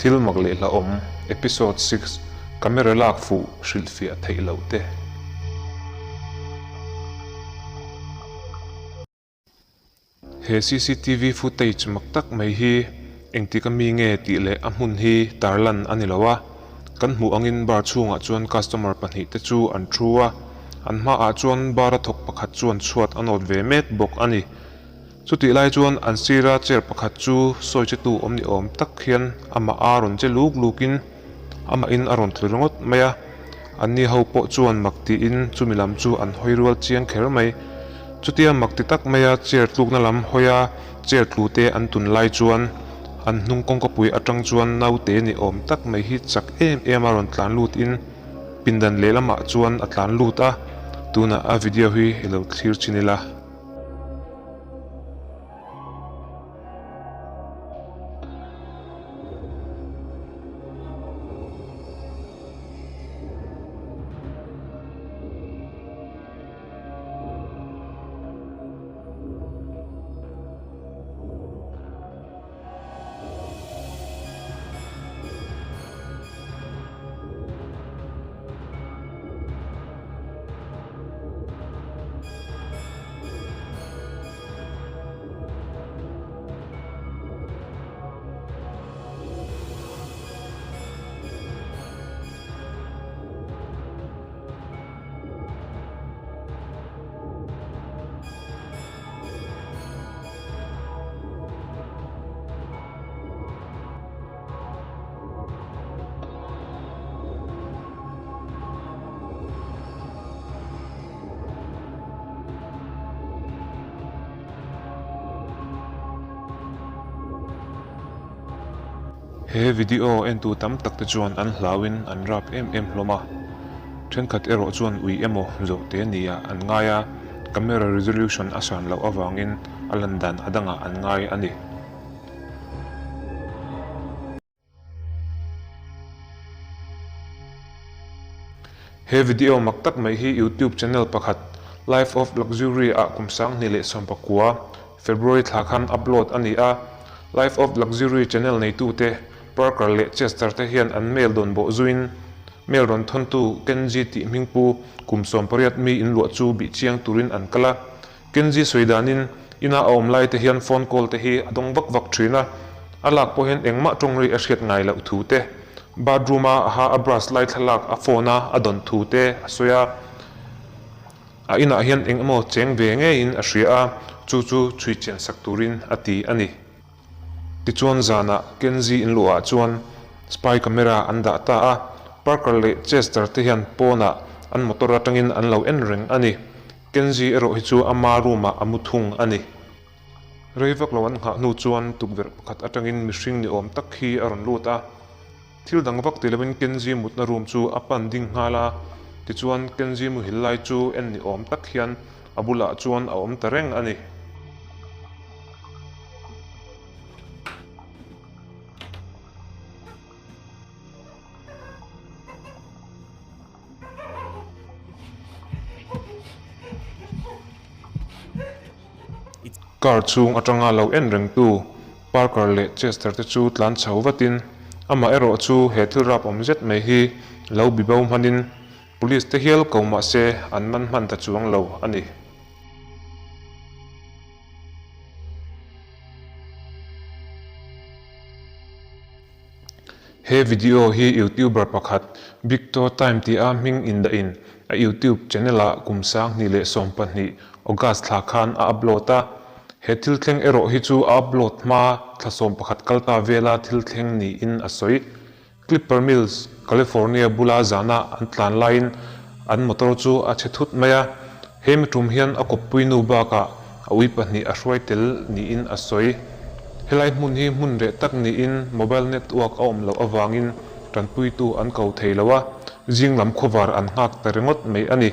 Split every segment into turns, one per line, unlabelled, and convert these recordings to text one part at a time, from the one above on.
Thil mak leh hlauhawm, Episode 6, Camera lak fuh hrilhfiah theih loh te. He cctv footage mak tak mai hi engtik a mi nge tih leh a hmun hi tarlan a ni lo a, kan hmuh angin bar chhungah chuan customer pahnihte chu an thu a, an hmaah chuan bar a thawk pakhat chuan chhuat a nawt ve mek bawk a ni. Chutih lai chuan an sira chair pakhat chu sawi che tu awm ni awm tak hian amah a rawn che luk lukin amahin a rawn tlu ringawt mai a, anni ho pawh chuan mak tiin chumi lam chu an hawi rual chiang kher mai. Chutia mak ti tak maia chair tlukna lam hawia chair tlu te an tun lai chuan an hnung kawngkapui atang chuan naute ni awm tak mai hi chak em em a rawn tlan lut in pindan lehlamah chuan a tlan lut a, tunah a video hi i lo thlir chin ila. He video entu tam tak te chuan an hlauin an rap em em hlawm a, thenkhat erawh chuan ui emaw zawh te nia an ngai a, camera resolution a san loh avangin a lan dan a dangah an ngai a ni. He video mak tak mai hi YouTube channel pakhat Life of Luxury ah kum 2019 February thla khan upload a ni a. Life of Luxury channel neitute Parker leh Chester te hian an mail dawn bawh zuiin mail rawn thawntu Kenji tih hmingpu kum 18 mi inluah chu bih chiang turin an kal a. Kenji sawi danin ina a awm lai te hian phone call te hi a dawng vak vak thin a, a lak pawh hian engmah tawng ri a hriat ngai loh thu te, bathroom a ha a brush lai thlalak a phone a a dawn thu te a sawi a, a inah hian eng emaw cheng ve ngeiin a hria a, chu chu chhui chian sak turin a ti a ni. Tichuan zanah Kenji inluah chuan spy camera an dah ta a, Parker leh Chester te hian pawnah an motor atangin an lo en reng a ni. Kenji erawh hi chu ama room ah a mu thung a ni. Rei vak lo an nghah hnu chuan tukverh pakhat atangin mihring ni awm tak hi a rawn lut a. Thil dang vak ti loin Kenji mutna room chu a pan ding nghal a, tichuan Kenji muhil lai chu en ni awm tak hian a bulah chuan a awm ta reng a ni. Car chhung atanga lo en rengtu Parker leh Chester te chu tlan chho vatin amah erawh chu he thil rap awm zet mai hi lo bi bo hmanin Police te hial ko mah se an man hman ta chuang lo a ni. He video hi YouTuber pakhat Big Toe Time tih a hming indahin a YouTube channel ah kum 2012 August thla khan a upload a. He thil thleng erawh hi chu a upload hma thla 11 kal ta vela thil thleng niin a sawi. Clipper Mills, California bula zana an tlan laiin an motor chu a chhe thut mai a. He mi tum hian a kawppui nu bakah a ui pahnih a hruai tel niin a sawi. Helai hmun hi hmun reh tak niin mobile network a awm loh avangin tanpuitu an ko thei lo a, zing lam khawvar an nghak ta ringawt mai a ni.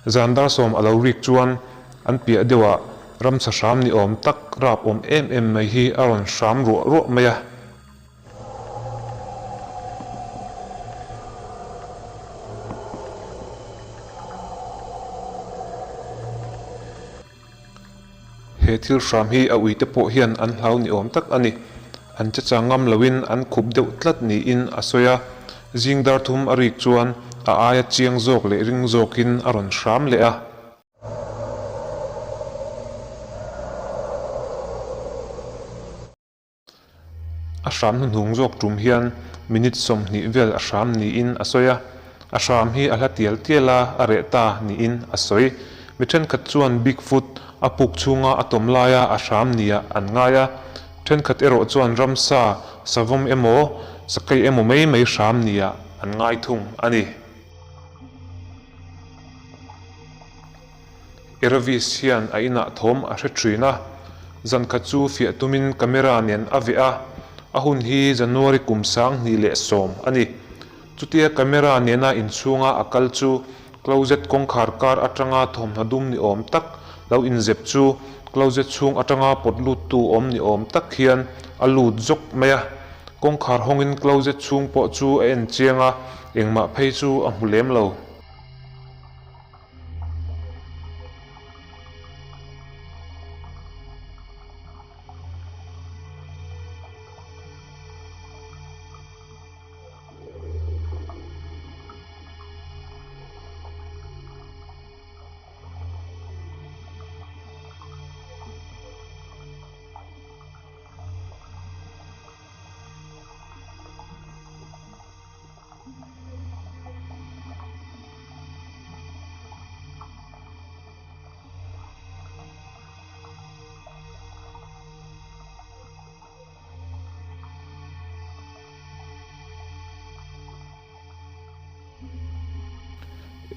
Zan dar sawm a lo rik chuan an piah deuhah ramsa hram ni awm tak rap awm em em mai hi a rawn hram ruah ruah mai a. He thil hram hi a uite pawh hian an hlau ni awm tak a ni. An che chang ngam loin an khup deuh tlat niin a sawi a. Zing dar thum a rik chuan a aia chiang zawk leh ring zawkin a rawn hram leh a. A hram hnuhnung zawk tum hian minute 20 vel a hram niin a sawi a. A hram hi a hla tial tial a, a reh ta niin a sawi. Mi thenkhat chuan Bigfoot a puk chhunga a tawm laia a hram nia an ngai a. Thenkhat erawh chuan ramsa, savawm emaw, sakei emaw mai mai hram nia an ngai thung a ni. Eravis hian a inah thawm a hre thin a, zankhat chu fiah tumin camera nen a veh a, a hun hi January kum 2010 a ni. Chutia camera nena inchhunga a kal chu closet kawngkhar kar atanga thawmhnaw dum ni awm tak lo inzep chu closet chhung atanga pawt luttu awm ni awm tak hian a lut zawk mai a. Kawngkhar hawngin closet chhung pawh chu a en chiang a, engmah phei chu a hmu lem lo.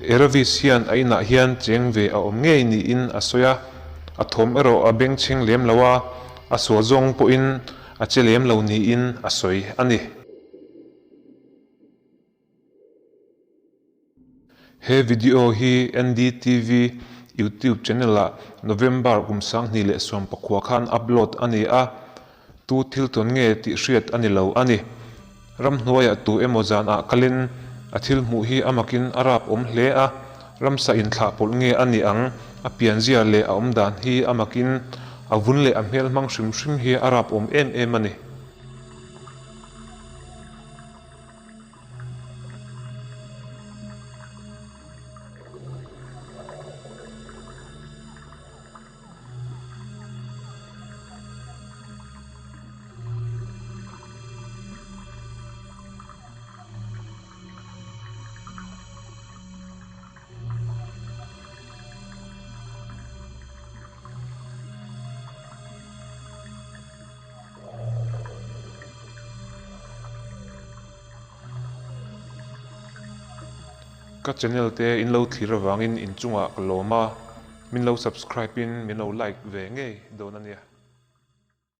Eravis hian a inah hian cheng ve a awm ngei niin a sawi a, a thawm erawh a bengchheng lem lo a, a sual zawng pawhin a che lem lo niin a sawi a ni. He video hi NDTV YouTube channel ah November kum 2019 khan upload a ni a, tu thil tawn nge tih hriat a ni lo a ni. Ramhnuaiah tu emaw zanah kalin a thil hmuh hi a makin a rap awm hle a, ramsa inthlah pawlh nge a ni ang, a pianzia leh a awmdan hi a makin a vun leh a hmel hmang hrim hrim hi a rap awm em em a ni. Ka channel te in lo thlir avangin inchungah ka lawm a, min lo subscribe in min lo like ve ngei dawn a nia.